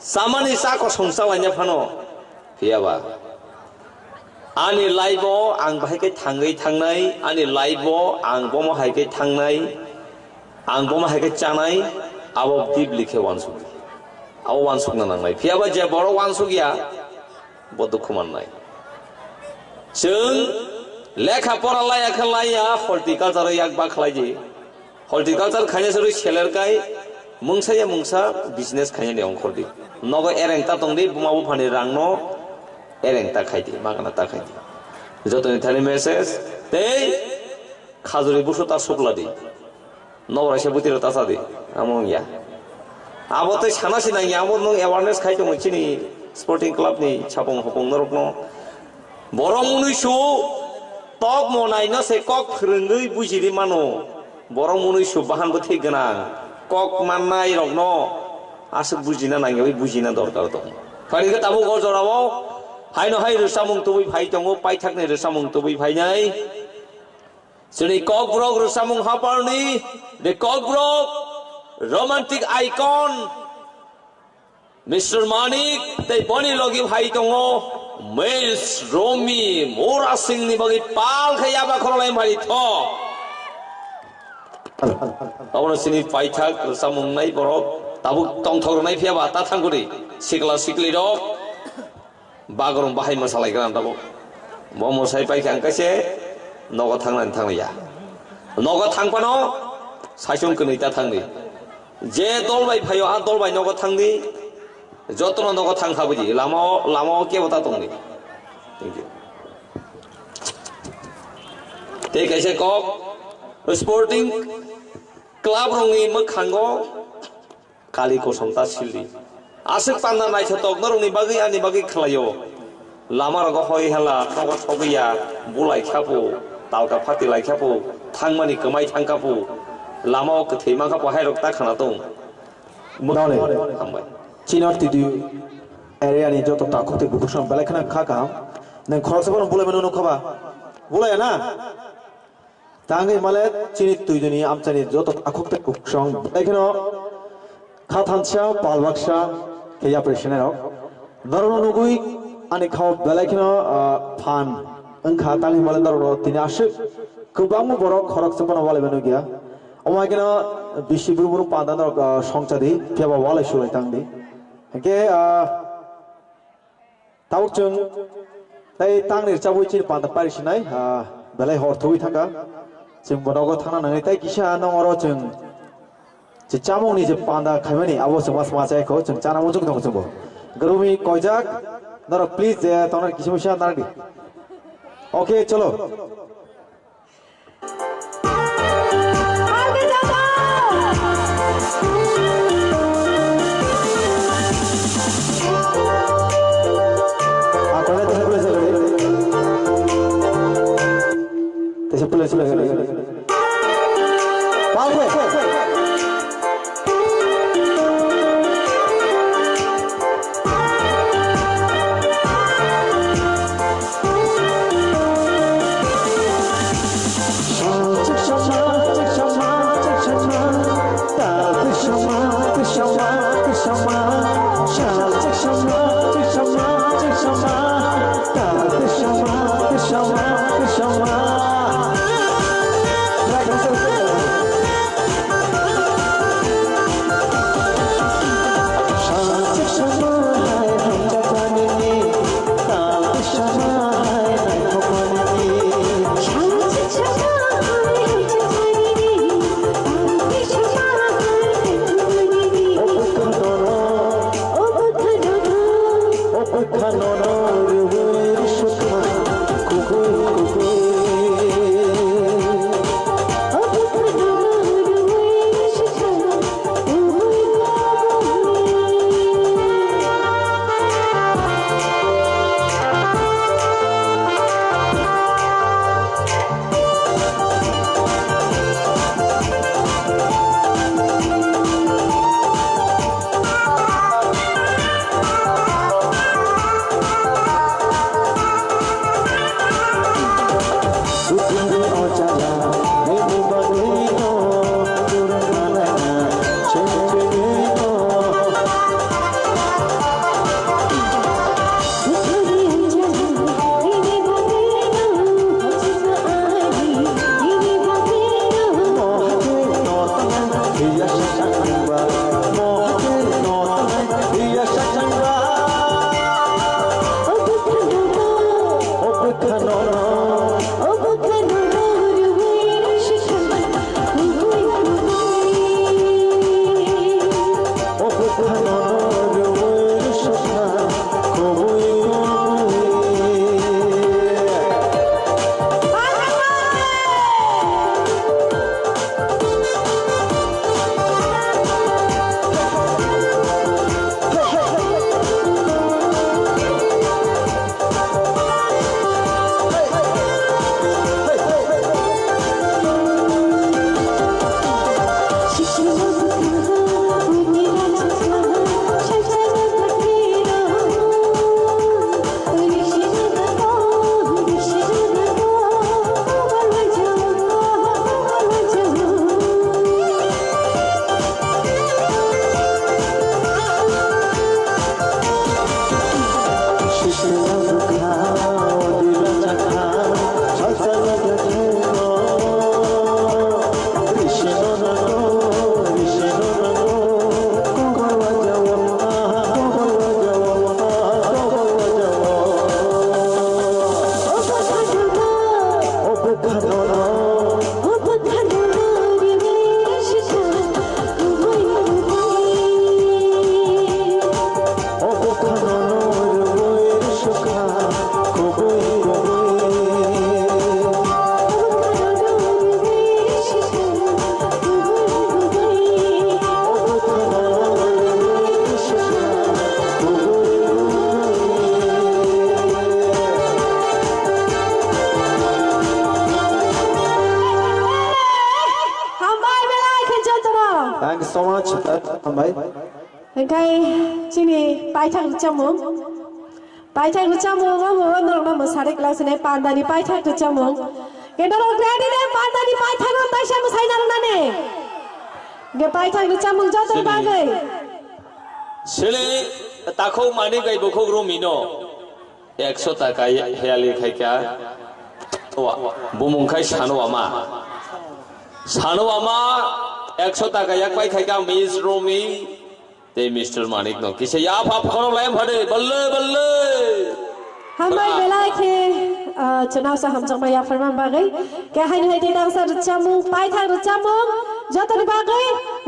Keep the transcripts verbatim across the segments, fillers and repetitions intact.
Samani cha kosong chalaina phano, phiyaba ani life o ang bahai khe thangwi thangnai, ani life o ang bomo hai khe thangnai, ang bomo hai khe chanai, abo deeply khe uansuk, abo uansukna nangnai. Phiyaba je borok uansuk ya, bo dukhu mannai. Chwng lekha pora laiya khe laiya, horticulture o yak ba khlai di. Horticulture khaina se rwi seler kai, mungsa ya mungsa business khaina ni ongkhor di. Nogo ereng ta tong di, buma buphani rang no ereng ta khai di, magana ta khai di. Jotoni thani message tei khajuri busu ta sukla di. Noboraisa bwtwi rok ta cha di, amo wng ya. Abo tei sana se nang ya, abo nwng awareness khai tongo chini sporting club ni sapung hopung norok no. Borok mwnwi su tok mo nai no se kok phwrwngwi bujiri mano. Borok mwnwi su bahan bwthwi gwnang, kok mannai rok no aswk bujina nangyawi bujina dorkar tongo. Phani khe tabuk o jorao haino hai rwchapmung tubui phai tongo, paithakni rwchapmung tubui phainai. Chini Kokborok rwchapmung haparni the Kokborok romantic icon Mister Manik tei boni logi phai tongo Miss Romi Mora Singh ni bagwi pal khe yaba khorolai mari tho. Abono chini paithak rwchapmung nai borok tabuk tongthok rwnai phiya ba ta thangkuri sikla sikli rok. Bagrum bahai mwsalai gana tabuk. Bo mwsai paikha ang kaise nogo thangnani thangliya. Nogo thangphano saichung kwnwi ta thangdi. Je dol bai phaio, a dol bai nogo thangdi. Jotono nogo thang khabidi. Lama o, lama o kebo ta tongdi. Thank you. Tei kaisa kok, sporting club rokni mwkhango Kali kosom ta sildi. Aswk panda naithotok norokni bagwi ani bagwi khlaio. Lama rogo hoi hala nogo sogwi ya, bulai khapu, talka phati lai khapu, thangmani kwmai thang khapu. Lama o kwthwi man khapu hai rok ta khana tong. Dole. Hambai. Chino tidi area ni joto takhuk tei bukhuk sam belai khna kha kaham. Nang khoroksa bono bulai mano nukha ba? Bulai ya na? Tangwi male chini twiduni amchaini joto takhuk tei kuksong belai kheno kha thansa pal baksa khe yapri sinai rok. Norokno nugwi ani khao belai kheno, ah, phan wngkha, tangwi male norokno tini aswk kwbangma borok khoroksa phano walai mano gya. Omo hai kheno bisi buru buru panda norok, ah, songchadi phiyaba walai sulai tangdi. Hwnkhe, ah, Tabuk chwng tei tangni rwchabwi chini panda pari sinai, ah, belai hor thogwi thangkha. Chwng bo nogo thangna nangni tei kisa nong oro chwng je chamungni je panda khaimani abo chwng ma sma chai kho, chwng chana muchung tongo chwngbo. Gurumi koijak, norok please, eh, tongnani kisa misa nardi. Okay, cholo. Hambai belai khe jotono. Thank you so much. Hambai. Hingkai chini paithak rwchapmung. Paithak rwchapmung omo norokno mwsarwi kwlai sini pandani paithak rwchapmung. Khe norok ready de pandani paithak no taisa mwsai narwknani. Hingke paithak rwchapmung jotoni bagwi. Sele takhuk mani bai bukhuk rumi no. Ekso taka heyali khaikha. Wa, bumung khai sano ama. Sano ama ekso taka yak pai khaikha Miss Romi tei Mister Manik no. Kisa ya pha phono lai phade balle balle. Hambai belai khe, ah, chwnaosa hamjakma yapharma bagwi. Khe haini hai tei dangsa rwchapmung, paithak rwchapmung, jotoni bagwi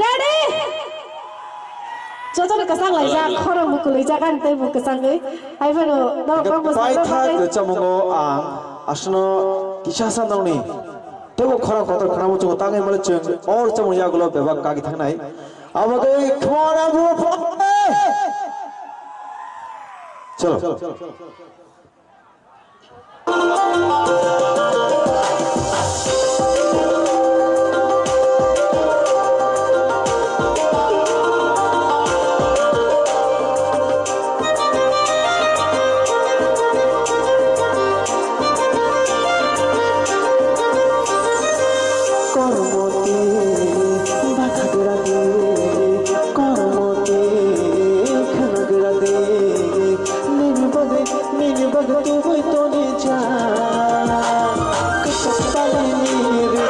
ready? Jotono kwchang laijak, khorang bo kwlwijak, ani tei bo kwchangwi. Hai phano norok bang mwsang paithak rwchamungo ang aswkno kisa sa nokni teibo khorang kotor khna muchungo, tangwi male chwng o rwchapmung yagulo bebak kagwi thangnai. Abo khe khorang bo chalo. Kormo twi bakhagra di, kormo twi khwnagra di, nini bagwi, nini bagwi tubui toni ja. Kwchak salini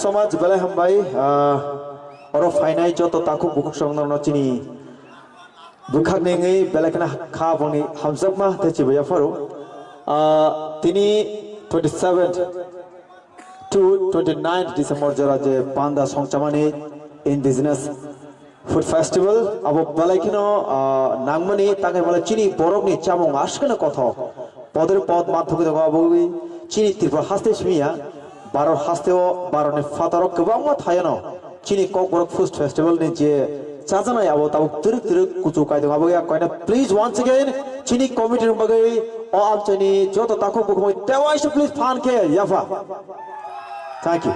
Samaj belai hambai, ah, oro phainai joto takhuk bukhuk songno chini bwkhakni wngwi belai kheno kha boni hamjakma tei chibai yapharo. Ah, tini twenty seventh to twenty ninth December jora je panda songchamani indigenous Food festival abo belai kheno, ah, nangmani tangwi belai chini borokni chamung aswkeno kothok. Podre pod manthogwi tongo abo wi chini Tripura haste simi ya, Bharat hasteo, Bharatni phataro kwbangma thayano chini Kokborok Food Festival ni je chajaknai abo tabuk twrwk twrwk kuchuk kai tongo. Abo ya koina please once again chini committee ni bagwi o amchaini joto takhuk bukhumui tewaisa please phan khe yapha. Thank you.